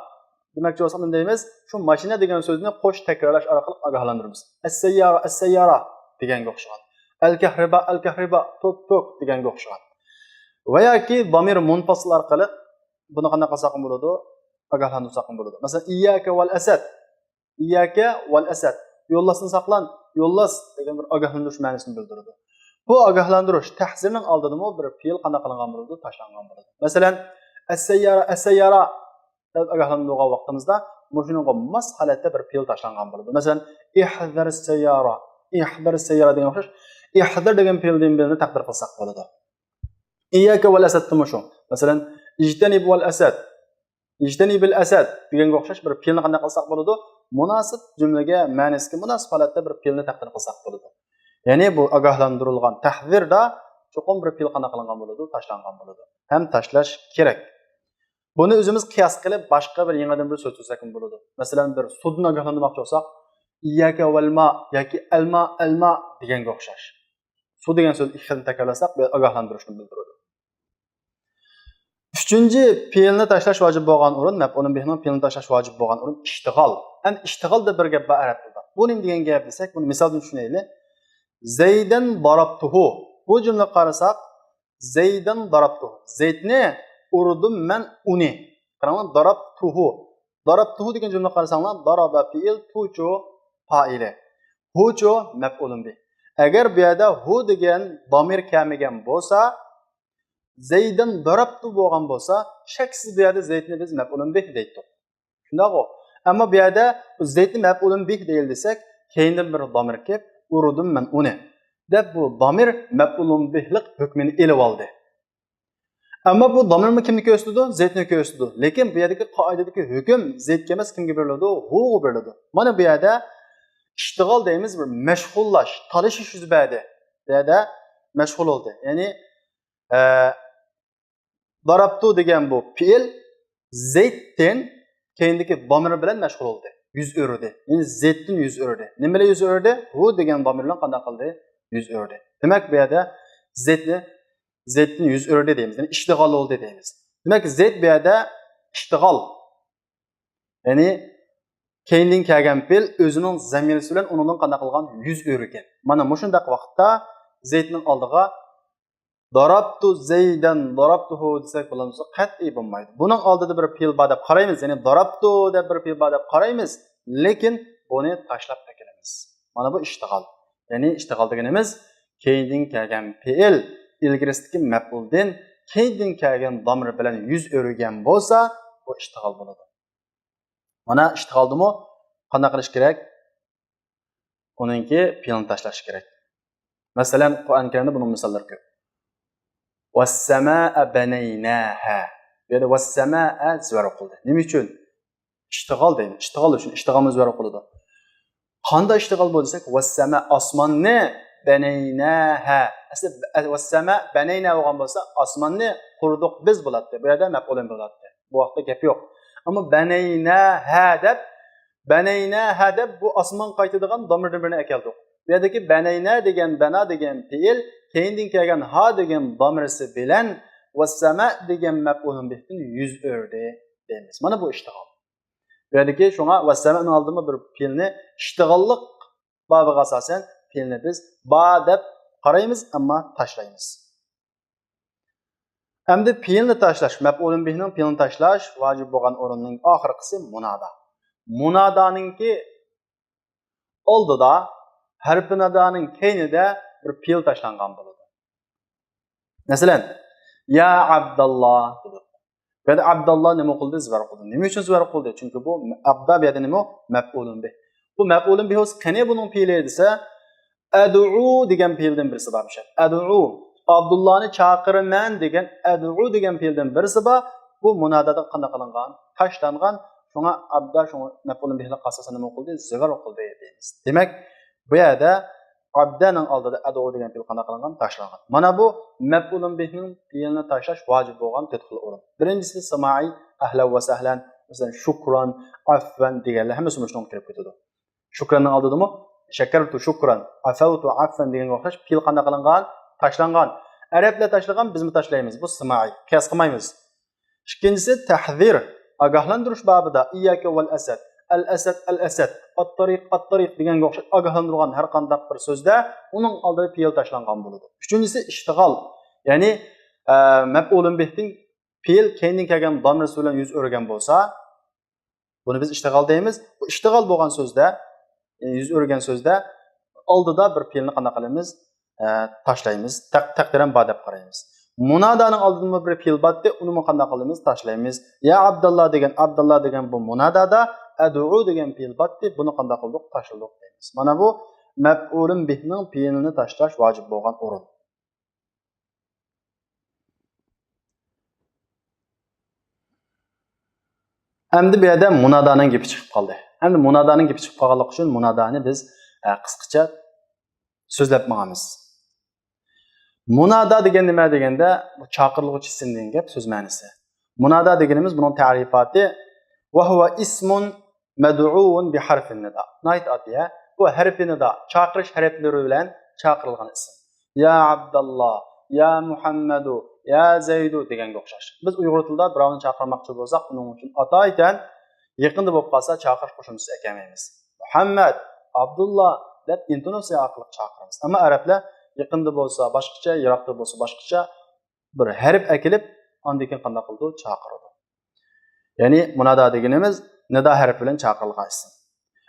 دېمەكچى بولساق نېمە دەيمىز؟ شۇ ماشىنا دېگەن سۆزنى قوش تەكرارلاش ئارقىلىق ئاگاھلاندۇرىمىز. ئەسسەييارە، ئەسسەييارە دېگەنگە ئوخشىغان. ئەلكەھرىبا، ئەلكەھرىبا، توك، توك دېگەنگە ئوخشىغان. ۋە ياكى زامىر مۇنپاسىل ئارقىلىق بۇنى قانداق قىلساقمۇ بولىدۇ؟ ئاگاھلاندۇرساقمۇ بولىدۇ. مەسىلەن، ئىيياكە ۋەل ئەسەد. ئىيياكە ۋەل ئەسەد. يوللاستىن ساقلان، يوللاس دېگەن بىر ئاگاھلاندۇرۇش مەنىسىنى بىلدۈرىدۇ. بۇ ئاگاھلاندۇرۇش، تەھزىرنىڭ ئالدىدىمۇ بىر پېئىل قانداق قىلىنغان بولىدۇ؟ تاشلانغان بولىدۇ. مەسىلەن، ئەسسەييارە، ئەسسەييارە دەپ ئاگاھلاندۇرغان ۋاقتىمىزدا مۇشۇنىڭغا ماس ھالەتتە بىر پېئىل تاشلانغان بولىدۇ. مەسىلەن، ئىھزەر سەييارە، ئىھزەر سەييارە دېگەن ئوخشاش، ئىھزەر دېگەن پېئىلدىن بىرنى تەقدىر قىلساق بولىدۇ. ئىيياكە ۋەل ئەسەدتىمۇ شۇ. مەسىلەن، ئىجتەنىب ۋەل ئەسەد، ئىجتەنىبىل ئەسەد دېگەنگە ئوخشاش بىر پېئىلنى قانداق قىلساق بولىدۇ؟ مۇناسىپ جۈملىگە، مەنىسىگە مۇناسىپ ھالەتتە بىر پېئىلنى تەقدىر قىلساق بولىدۇ. يەنى بۇ ئاگاھلاندۇرۇلغان تەھزىردا چوقۇم بىر پېئىل قانداق قىلىنغان بولىدۇ؟ تاشلانغان بولىدۇ. ھەم تاشلاش كېرەك. بۇنى ئۆزىمىز قىياس قىلىپ، باشقا بىر يېڭىدىن بىر سۆز تۈزسەكمۇ بولىدۇ. مەسىلەن، بىر سۇدىن ئاگاھلاندۇرماقچى بولساق، ئىيياكە ۋەل ما ياكى ئەلما، ئەلما دېگەنگە ئوخشاش. سۇ دېگەن سۆز ئىككى خىلنى تەكرارلىساق، بۇ ئاگاھلاندۇرۇشنى بىلدۈرىدۇ. ئۈچىنچى پېئىلنى تاشلاش ۋاجىپ بولغان ئورۇن، مەپئۇلۇن بىھنىڭ پېئىلىنى تاشلاش ۋاجىپ بولغان ئورۇن ئىشتىغال. ئەمدى ئىشتىغال دەپ بىر گەپ بار ئەرەب تىلىدا. بۇ نېمە دېگەن گەپ دېسەك، بۇنى مىسالدىن چۈشىنەيلى. زەيدەن ضربته. بۇ جۈملىگە قارىساق، زەيدەن ضربته. زەيدنى ئۇردۇم مەن ئۇنى. قاراڭلار، ضربته. ضربته دېگەن جۈملىگە قارىساڭلار، ضرب پېئىل، تۇچۇ پائىلى. ھۇچۇ مەپئۇلۇن بىھ. ئەگەر بۇ يەردە ھۇ دېگەن دامىر كەلمىگەن بولسا، زەيدەن ضربته بولغان بولسا، شەكسىز بۇ يەردە زەيدنى بىز مەپئۇلۇن بىھ دەيتتۇق. شۇنداقغۇ؟ ئەمما بۇ يەردە زەيدنى مەپئۇلۇن بىھ دەيلى دېسەك، كەينىدىن بىر دامىر كېلىپ، ئۇردۇم مەن ئۇنى دەپ، بۇ دامىر مەپئۇلۇن بىھلىق ھۆكمىنى ئېلىۋالدى. ئەمما بۇ دامىرمۇ كىمنى كۆرسىتىدۇ؟ زەيدنى كۆرسىتىدۇ. لېكىن بۇ يەردىكى قائىدىدىكى ھۆكۈم زەيدكە ئەمەس، كىمگە بېرىلىدۇ؟ ھۇغا بېرىلىدۇ. مانا بۇ يەردە ئىشتىغال دەيمىز، بىر مەشغۇللاش، تالىشىش يۈز بەردى. بۇ يەردە مەشغۇل بولدى. يەنى، ئە، ضربته دېگەن بۇ پېئىل زەيدتىن كەينىدىكى دامىر بىلەن مەشغۇل بولدى. يۈز ئۆرۈدى. يەنى زەيدتىن يۈز ئۆرۈدى. نېمە بىلەن يۈز ئۆرۈدى؟ ھۇ دېگەن دامىر بىلەن قانداق قىلدى؟ يۈز ئۆرۈدى. دېمەك، بۇ يەردە زەيدنى، زەيدتىن يۈز ئۆرۈدى دەيمىز. يەنى ئىشتىغال بولدى دەيمىز. دېمەك، زەيد بۇ يەردە ئىشتىغال. يەنى كەينىدىن كەلگەن پېئىل ئۆزىنىڭ زەمىرىسى بىلەن ئۇنىڭدىن قانداق قىلغان؟ يۈز ئۆرۈگەن. مانا مۇشۇنداق ۋاقىتتا زەيدنىڭ ئالدىغا ضربت زيدا ضربته دېسەك بولامدۇ؟ قەتئىي بولمايدۇ. بۇنىڭ ئالدىدا بىر پېئىل بار دەپ قارايمىز، يەنى ضربت دەپ بىر پېئىل بار دەپ قارايمىز، لېكىن بۇنى تاشلاپ ئەكېلىمىز. مانا بۇ ئىشتىغال. يەنى ئىشتىغال دېگىنىمىز كەينىدىن كەلگەن پېئىل ئىلگىرىسىدىكى مەپئۇلدىن كەينىدىن كەلگەن دامىر بىلەن يۈز ئۆرۈگەن بولسا، بۇ ئىشتىغال بولىدۇ. مانا ئىشتىغالدىمۇ قانداق قىلىش كېرەك؟ ئۇنىڭكى پېئىلنى تاشلاش كېرەك. مەسىلەن، قۇرئان كەرىمدە بۇنىڭ مىساللىرى كۆپ. والسماء بنيناها. بۇ يەردە والسماء زىبار ئوقۇلدى. نېمە ئۈچۈن؟ ئىشتىغال دەيمىز. ئىشتىغال ئۈچۈن. ئىشتىغالمۇ زىبار ئوقۇلىدۇ. قانداق ئىشتىغال بۇ دېسەك، والسماء، ئاسماننى، بنيناها. ئەسلى، والسماء بنينا بولغان بولسا، ئاسماننى قۇردۇق بىز بولاتتى. بۇ يەردە مەپئۇلىن بولاتتى. بۇ ۋاقىتتا گەپ يوق. ئەمما بنيناها دەپ، بنيناها دەپ بۇ ئاسمان قايتىدىغان دامىردىن بىرنى ئەكەلدۇق. بۇ يەردىكى بنينا دېگەن، بەنا دېگەن پېئىل، كەينىدىن كەلگەن ھا دېگەن دامىرىسى بىلەن والسماء دېگەن مەپئۇلۇن بىھتىن يۈز ئۆردى دەيمىز. مانا بۇ ئىشتىغال. بۇ يەردىكى شۇڭا والسماءنىڭ ئالدىمۇ بىر پېئىلنى ئىشتىغاللىق بابىغا ئاساسەن پېئىلنى بىز با دەپ قارايمىز، ئەمما تاشلايمىز. ئەمدى پېئىلنى تاشلاش، مەپئۇلۇن بىھنىڭ پېئىلنى تاشلاش ۋاجىپ بولغان ئورۇننىڭ ئاخىرقىسى مۇنادا. مۇنادانىڭكى ئالدىدا، ھەرپى نىدانىڭ كەينىدە بىر پېئىل تاشلانغان بولىدۇ. مەسىلەن، يا ئابداللا دېدۇق. بۇ يەردە ئابداللا نېمە قىلدى؟ زىبار قىلدى. نېمە ئۈچۈن زىبار قىلدى؟ چۈنكى بۇ ئابدا بۇ يەردە نېمە؟ مەپئۇلۇن بىھ. بۇ مەپئۇلۇن بىھ بولسا، قېنى بۇنىڭ پېئىلى دېسە، ئەدئۇ دېگەن پېئىلدىن بىرسى بار مۇشۇ. ئەدئۇ، ئابدۇللانى چاقىرىمەن دېگەن ئەدئۇ دېگەن پېئىلدىن بىرسى بار. بۇ مۇنادادا قانداق قىلىنغان؟ تاشلانغان. شۇڭا ئابدا، شۇڭا مەپئۇلۇن بىھلىق ئاساسەن نېمە قىلدى؟ زىبار قىلدى دەيمىز. دېمەك، بۇ يەردە ئابدانىڭ ئالدىدا ئەدئۇ دېگەن پېئىل قانداق قىلىنغان؟ تاشلانغان. مانا بۇ مەپئۇلۇن بىھنىڭ پېئىلىنى تاشلاش ۋاجىپ بولغان تۆت خىل ئورۇن. بىرىنچىسى سىمائىي، ئەھلەن ۋە سەھلەن، مەسىلەن، شۇكران، ئەفۋەن دېگەنلەر ھەممىسى مۇشۇنىڭغا كىرىپ كېتىدۇ. شۇكراننىڭ ئالدىدىمۇ شەكەرتۇ شۇكران، ئەفەۋتۇ ئەفۋەن دېگەنگە ئوخشاش پېئىل قانداق قىلىنغان؟ تاشلانغان. ئەرەبلەر تاشلىغان، بىزمۇ تاشلايمىز. بۇ سىمائىي. قىياس قىلمايمىز. ئىككىنچىسى تەھزىر، ئاگاھلاندۇرۇش بابىدا، ئىيياكە ۋەل ئەسەد، ئەل ئەسەد، ئەل ئەسەد، ئەتتەرىق، ئەتتەرىق دېگەنگە ئوخشاش ئاگاھلاندۇرغان ھەر قانداق بىر سۆزدە ئۇنىڭ ئالدىدا پېئىل تاشلانغان بولىدۇ. ئۈچىنچىسى ئىشتىغال، يەنى، ئە، مەپئۇلۇن بىھتىن پېئىل كەينىدىن كەلگەن دامىرىسى بىلەن يۈز ئۆرۈگەن بولسا، بۇنى بىز ئىشتىغال دەيمىز. بۇ ئىشتىغال بولغان سۆزدە، يەنى يۈز ئۆرۈگەن سۆزدە ئالدىدا بىر پېئىلنى قانداق قىلىمىز؟ ئە، تاشلايمىز. تەق-، تەقدىرەن بار دەپ قارايمىز. مۇنادانىڭ ئالدىدىمۇ بىر پېئىل بارتتى، ئۇنىمۇ قانداق قىلىمىز؟ تاشلايمىز. يا ئابداللا دېگەن، ئابداللا دېگەن بۇ مۇنادادا، ئەدئۇ دېگەن پېئىل بارتتى، بۇنى قانداق قىلدۇق؟ تاشلىدۇق دەيمىز. مانا بۇ مەپئۇلۇن بىھنىڭ پېئىلىنى تاشلاش ۋاجىپ بولغان ئورۇن. ئەمدى بۇ يەردە مۇنادانىڭ گېپى چىقىپ قالدى. ئەمدى مۇنادانىڭ گېپى چىقىپ قالغانلىقى ئۈچۈن مۇنادانى بىز، ئە، قىسقىچە سۆزلەپ ماڭىمىز. مۇنادا دېگەن نېمە دېگەندە، بۇ چاقىرىلغۇچى ئىسىم دېگەن گەپ، سۆز مەنىسى. مۇنادا دېگىنىمىز بۇنىڭ تەرىپاتى، ۋەھۇۋە ئىسمۇن مەدئۇۋۇن بىھەرفىن نىدا. ناھايىتى ئاددىي، ھە؟ بۇ ھەرپى نىدا، چاقىرىش ھەرپلىرى بىلەن چاقىرىلغان ئىسىم. يا ئابداللا، يا مۇھەممەدۇ، يا زەيدۇ دېگەنگە ئوخشاش. بىز ئۇيغۇر تىلىدا بىراۋنى چاقىرماقچى بولساق، ئۇنىڭ ئۈچۈن ئاتايىتەن يېقىندا بولۇپ قالسا چاقىرىش قوشۇمچىسى ئەكەلمەيمىز. مۇھەممەد، ئابدۇللا دەپ ئىنتوناتسىيە ئارقىلىق چاقىرىمىز. ئەمما ئەرەبلەر يېقىندا بولسا باشقىچە، يىراقتا بولسا باشقىچە بىر ھەرپ ئەكېلىپ، ئاندىن كېيىن قانداق قىلىدۇ؟ چاقىرىدۇ. يەنى مۇنادا دېگىنىمىز نىدا ھەرپى بىلەن چاقىرىلغان ئىسىم.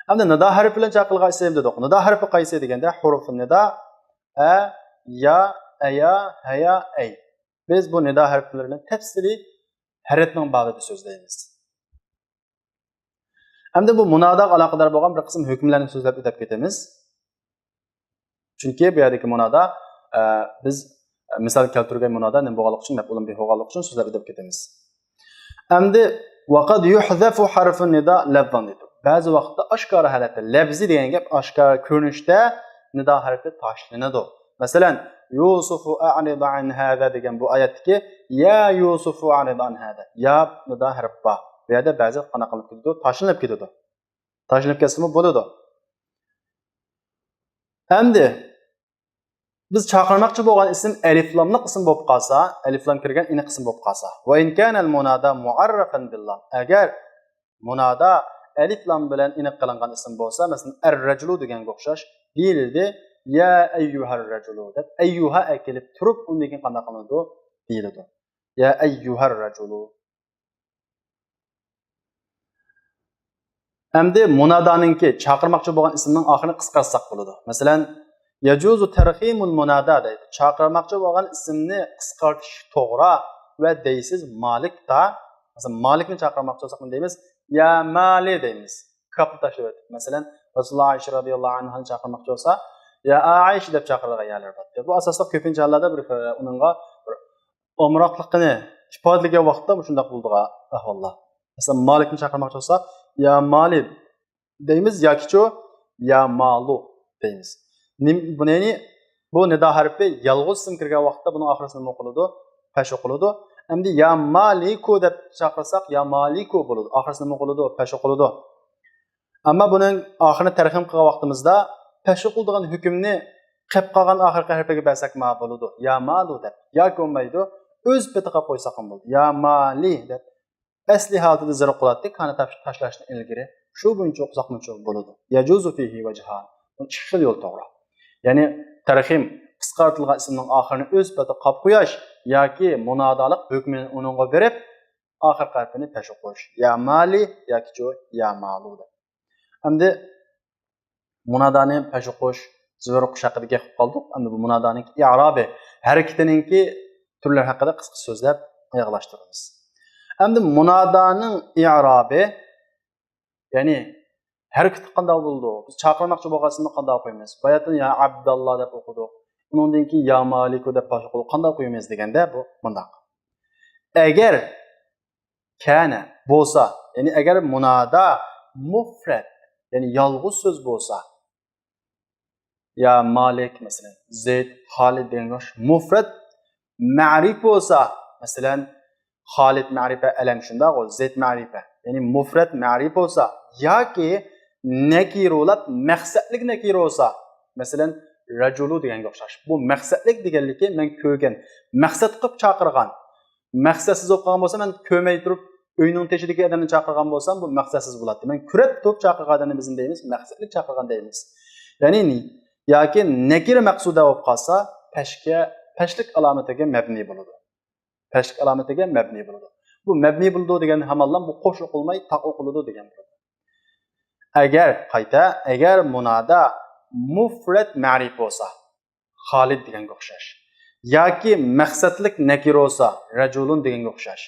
ئەمدى نىدا ھەرپى بىلەن چاقىرىلغان ئىسىم دېدۇق. نىدا ھەرپى قايسى دېگەندە، ھۇرۇفۇن نىدا، ئە، يا، ئەيا، ھەيا، ئەي. بىز بۇ نىدا ھەرپلىرىنى تەپسىلىي ھەرپنىڭ بابىدا سۆزلەيمىز. ئەمدى بۇ مۇناداغا ئالاقىدار بولغان بىر قىسىم ھۆكۈملەرنى سۆزلەپ ئۆتۈپ كېتىمىز. چۈنكى بۇ يەردىكى مۇنادا، ئە، بىز، ئە، مىسال كەلتۈرگەن مۇنادا نېمە بولغانلىقى ئۈچۈن، مەپئۇلۇن بىھ بولغانلىقى ئۈچۈن سۆزلەپ ئۆتۈپ كېتىمىز. ئەمدى، ۋەقەد يۇھزەفۇ ھەرفۇن نىدا لەفزەن دەيدۇ. بەزى ۋاقىتتا ئاشكارا ھالەتتە، لەفزى دېگەن گەپ ئاشكارا كۆرۈنۈشتە نىدا ھەرپى تاشلىنىدۇ. مەسىلەن، يۇسۇفۇ ئەئرىد ئەن ھازا دېگەن بۇ ئايەتتىكى يا يۇسۇفۇ ئەئرىد ئەن ھازا. يا نىدا ھەرپ بار. بۇ يەردە بەزى قانداق قىلىپ كېتىدۇ؟ تاشلىنىپ كېتىدۇ. تاشلىنىپ كەتسىمۇ بولىدۇ. ئەمدى بىز چاقىرماقچى بولغان ئىسىم ئەلىفلاملىق ئىسىم بولۇپ قالسا، ئەلىفلام كىرگەن ئېنىق ئىسىم بولۇپ قالسا، ۋە ئىن كانەل مۇنادا مۇئەررەفەن بىللام، ئەگەر مۇنادا ئەلىفلام بىلەن ئېنىق قىلىنغان ئىسىم بولسا، مەسىلەن، ئەر رەجۇلۇ دېگەنگە ئوخشاش دېيىلدى، يا ئەييۇھەر رەجۇلۇ دەپ ئەييۇھا ئەكېلىپ تۇرۇپ، ئۇندىن كېيىن قانداق قىلىنىدۇ؟ دېيىلىدۇ. يا ئەييۇھەر رەجۇلۇ. ئەمدى مۇنادانىڭكى، چاقىرماقچى بولغان ئىسىمنىڭ ئاخىرىنى قىسقارتساق بولىدۇ. مەسىلەن، يەجۇزۇ تەرخىمۇل مۇنادا دەيدۇ. چاقىرماقچى بولغان ئىسىمنى قىسقارتىش توغرا ۋە دەيسىز مالىكتا. مەسىلەن، مالىكنى چاقىرماقچى بولساق نېمە دەيمىز؟ يا مالى دەيمىز. كاپنى تاشلىۋەتتۇق. مەسىلەن، رەسۇلۇللا ئائىشە رازىياللاھۇ ئەنھانى چاقىرماقچى بولسا، يا ئائىشە دەپ چاقىرىدىغان يەرلەر بار. بۇ ئاساسلىق كۆپىنچە ھاللاردا بىر، ئۇنىڭغا بىر ئامراقلىقىنى ئىپادىلىگەن ۋاقىتتا مۇشۇنداق بولىدىغان ئەھۋاللار. مەسىلەن، مالىكنى چاقىرماقچى بولساق، يا مالى دەيمىز ياكىچۇ يا مالۇ دەيمىز. نېم-، بۇنى يەنى بۇ نىدا ھەرپى يالغۇز ئىسىم كىرگەن ۋاقىتتا بۇنىڭ ئاخىرىسى نېمە ئوقۇلىدۇ؟ پەش ئوقۇلىدۇ. ئەمدى يا مالىكۇ دەپ چاقىرساق، يا مالىكۇ بولىدۇ. ئاخىرىسى نېمە ئوقۇلىدۇ؟ پەش ئوقۇلىدۇ. ئەمما بۇنىڭ ئاخىرىنى تەرخىم قىلغان ۋاقتىمىزدا پەش ئوقۇلىدىغان ھۆكۈمنى قېلىپ قالغان ئاخىرقى ھەرپىگە بەرسەك ما بولىدۇ. يا مالۇ دەپ. ياكى بولمايدۇ. ئۆز پېتىگە قويساقمۇ بولىدۇ. يا مالى دەپ. ئەسلى ھالىتىدە زەرۇر قىلاتتى، كانى تاش-، تاشلاشتىن ئىلگىرى. شۇ بويىچە ئوقۇساقمۇ بولىدۇ. يەجۇزۇ فىھى ۋەجھان. بۇ ئىككى خىل يول توغرا. يەنى تەرخىم، قىسقارتىلغان ئىسىمنىڭ ئاخىرىنى ئۆز پېتىگە قاپ قوياش ياكى مۇنادالىق ھۆكمىنى ئۇنىڭغا بېرىپ، ئاخىرقى ھەرپىنى پەش ئوقۇش. يا مالى ياكىچۇ يا مالۇ دەپ. ئەمدى مۇنادانى پەش ئوقۇش، زۆرۈر قىلىش ھەققىدە گەپ قىلىپ قالدۇق. ئەمدى بۇ مۇنادانىڭكى ئىئرابى، ھەرىكىتىنىڭكى تۈرلىرى ھەققىدە قىسقىچە سۆزلەپ ئاياغلاشتۇرىمىز. ئەمدى مۇنادانىڭ ئىئرابى، يەنى ھەرىكىتى قانداق بولىدۇ؟ بىز چاقىرماقچى بولغان ئىسىمنى قانداق قويىمىز؟ باياتىن يا ئابداللا دەپ ئوقۇدۇق. ئۇنىڭدىن كېيىن يا مالىكۇ دەپ پەش ئوقۇدۇق. قانداق قويىمىز دېگەندە بۇ مۇنداق. ئەگەر كانە بولسا، يەنى ئەگەر مۇنادا مۇفرەت، يەنى يالغۇز سۆز بولسا، يا مالىك، مەسىلەن، زەيد، خالىد دېگەن ئوخشاش مۇفرەت مەرىپە بولسا، مەسىلەن، خالىد مەرىپە ئەلەم شۇنداقغۇ، زەيد مەرىپە، يەنى مۇفرەت مەرىپە بولسا ياكى نەكىرۇلاپ مەقسەتلىك نەكىرە بولسا، مەسىلەن، رەجۇلۇ دېگەنگە ئوخشاش. بۇ مەقسەتلىك دېگەنلىكى مەن كۆرگەن، مەقسەت قىلىپ چاقىرغان. مەقسەتسىز بولۇپ قالغان بولسا، مەن كۆرمەي تۇرۇپ ئۆينىڭ تېشىدىكى ئادەمنى چاقىرغان بولسام، بۇ مەقسەتسىز بولاتتى. مەن كۆرۈپ تۇرۇپ چاقىرغان ئادەمنى بىز نېمە دەيمىز؟ مەقسەتلىك چاقىرغان دەيمىز. يەنى ياكى نەكىرە مەقسۇدە بولۇپ قالسا، پەشكە، پەشلىك ئالامىتىگە مەبنى بولىدۇ. پەشلىك ئالامىتىگە مەبنى بولىدۇ. بۇ مەبنى بولىدۇ دېگەن ھامانلا بۇ قوش ئوقۇلماي، تاق ئوقۇلىدۇ دېگەن بولىدۇ. ئەگەر، قايتا، ئەگەر مۇنادا مۇفرەت مەرىپە بولسا، خالىد دېگەنگە ئوخشاش. ياكى مەقسەتلىك نەكىرە بولسا، رەجۇلۇن دېگەنگە ئوخشاش.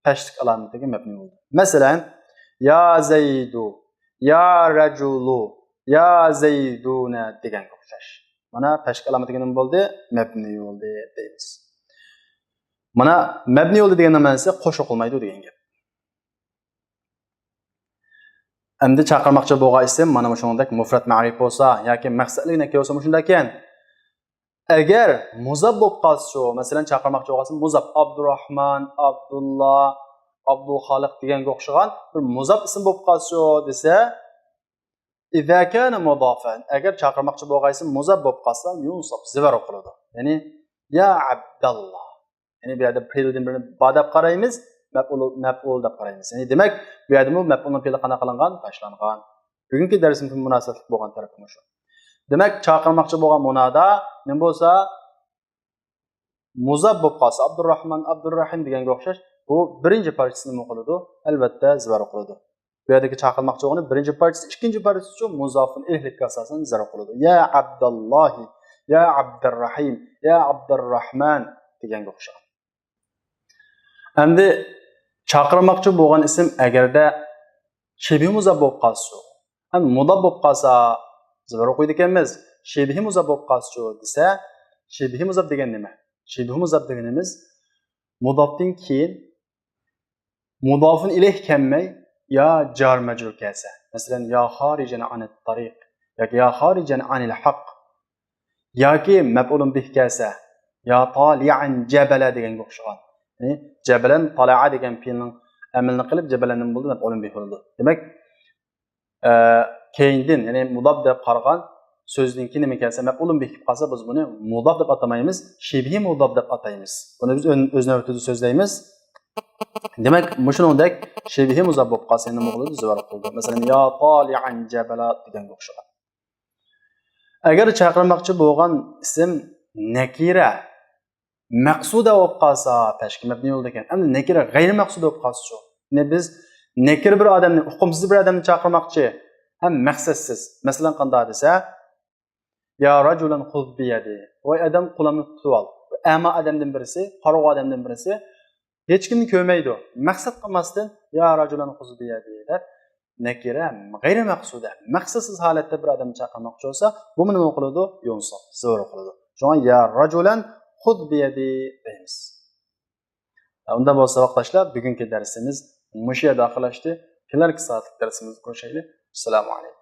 پەشلىك ئالامىتىگە مەبنى بولىدۇ. مەسىلەن، يا زەيدۇ، يا رەجۇلۇ، يا زەيدۇنە دېگەنگە ئوخشاش. مانا پەشلىك ئالامىتىگە نېمە بولدى؟ مەبنى بولدى دەيمىز. مانا مەبنى بولدى دېگەننىڭ مەنىسى قوش ئوقۇلمايدۇ دېگەن گەپ. ئەمدى چاقىرماقچى بولغان ئىسىم مانا مۇشۇنىڭدەك مۇفرەت مەرىپە بولسا ياكى مەقسەتلىك نەكىرە بولسا مۇشۇنداكەن. ئەگەر مۇزاپ بولۇپ قالسىچۇ، مەسىلەن، چاقىرماقچى بولغان ئىسىم مۇزاپ، ئابدۇراھمان، ئابدۇللا، ئابدۇلخالىق دېگەنگە ئوخشىغان بىر مۇزاپ ئىسىم بولۇپ قالسىچۇ دېسە، إذا كان مضافا، ئەگەر چاقىرماقچى بولغان ئىسىم مۇزاپ بولۇپ قالسا، يۇنساب، زىبار ئوقۇلىدۇ. يەنى، يا ئابداللا. يەنى بۇ يەردە پېئىلدىن بىرنى با دەپ قارايمىز، مەپئۇل، مەپئۇل دەپ قارايمىز. يەنى دېمەك، بۇ يەردىمۇ مەپئۇلنىڭ پېئىلى قانداق قىلىنغان؟ تاشلانغان. بۈگۈنكى دەرسىمىزگە مۇناسىۋەتلىك بولغان تەرىپى مۇشۇ. دېمەك، چاقىرماقچى بولغان مۇنادا نېمە بولسا، مۇزاپ بولۇپ قالسا، ئابدۇرراھمان، ئابدۇررەھىم دېگەنگە ئوخشاش، بۇ بىرىنچى پارچىسى نېمە قىلىدۇ؟ ئەلۋەتتە، زىبار قىلىدۇ. بۇ يەردىكى چاقىرماقچى بولغىنى بىرىنچى پارچىسى، ئىككىنچى پارچىسىچۇ مۇزافۇن ئىلەيھىگە ئاساسەن زىبار قىلىدۇ. يا ئابداللاھى، يا ئابدۇررەھىم، يا ئابدۇرراھمان دېگەنگە ئوخشاش. ئەمدى چاقىرماقچى بولغان ئىسىم ئەگەردە شىبھى مۇزاپ بولۇپ قالسىچۇ؟ ھەم مۇزاپ بولۇپ قالسا، زىبار ئوقۇيدىكەنمىز. شىبھى مۇزاپ بولۇپ قالسىچۇ دېسە، شىبھى مۇزاپ دېگەن نېمە؟ شىبھى مۇزاپ دېگىنىمىز مۇزاپتىن كېيىن مۇزافۇن ئىلەيھ كەلمەي، يا جار مەجرۇر كەلسە، مەسىلەن، يا خارىجەن ئانىت تارىق ياكى يا خارىجەن ئانىل ھەق، ياكى مەپئۇلۇن بىھ كەلسە، يا تالىئەن جەبەلە دېگەنگە ئوخشىغان. يەنى جەبەلەن تالەئە دېگەن پېئىلنىڭ ئەمىلىنى قىلىپ، جەبەلەن نېمە بولدى؟ مەپئۇلۇن بىھ بولدى. دېمەك، ئە، كەينىدىن، يەنى مۇزاپ دەپ قارىغان سۆزدىن كېيىن نېمە كەلسە، مەپئۇلۇن بىھ كېلىپ قالسا، بىز بۇنى مۇزاپ دەپ ئاتىمايمىز، شىبھى مۇزاپ دەپ ئاتايمىز. بۇنى بىز ئۆز نۆۋىتىدە سۆزلەيمىز. دېمەك، مۇشۇنىڭدەك شىبھى مۇزاپ بولۇپ قالسا، نېمە بولىدۇ؟ زىبار قىلىدۇ. مەسىلەن، يا تالىئەن جەبەلە دېگەنگە ئوخشىغان. ئەگەر چاقىرماقچى بولغان ئىسىم نەكىرە مەقسۇدە بولۇپ قالسا، پەشكە مەبنى بولىدىكەن. ئەمدى نەكىرە غەيرىي مەقسۇدە بولۇپ قالسىچۇ؟ يەنى بىز نەكىرە بىر ئادەمنى، ئۇقۇمسىز بىر ئادەمنى چاقىرماقچى ھەم مەقسەتسىز. مەسىلەن، قانداق دېسە، يا رەجۇلەن خۇز بىيەدى. ۋاي ئادەم، قولۇمنى تۇتۇۋال. ئەما ئادەمدىن بىرسى، قاراڭغۇ ئادەمدىن بىرسى، ھېچكىمنى كۆرمەيدۇ. مەقسەت قىلماستىن، يا رەجۇلەن خۇز بىيەدى دەپ، نەكىرە غەيرىي مەقسۇدە، مەقسەتسىز ھالەتتە بىر ئادەمنى چاقىرماقچى بولسا، بۇمۇ نېمە قىلىدۇ؟ يۇنساب، زىبار قىلىدۇ. شۇڭا يا رەجۇلەن خۇز بىيەدى دەيمىز. ئۇنداق بولسا، ۋاقىتداشلار، بۈگۈنكى دەرسىمىز مۇشۇ يەردە ئاخىرلاشتى. كېلەركى سائەتلىك دەرسىمىزدە كۆرۈشەيلى. ئەسسالامۇ ئەلەيكۇم.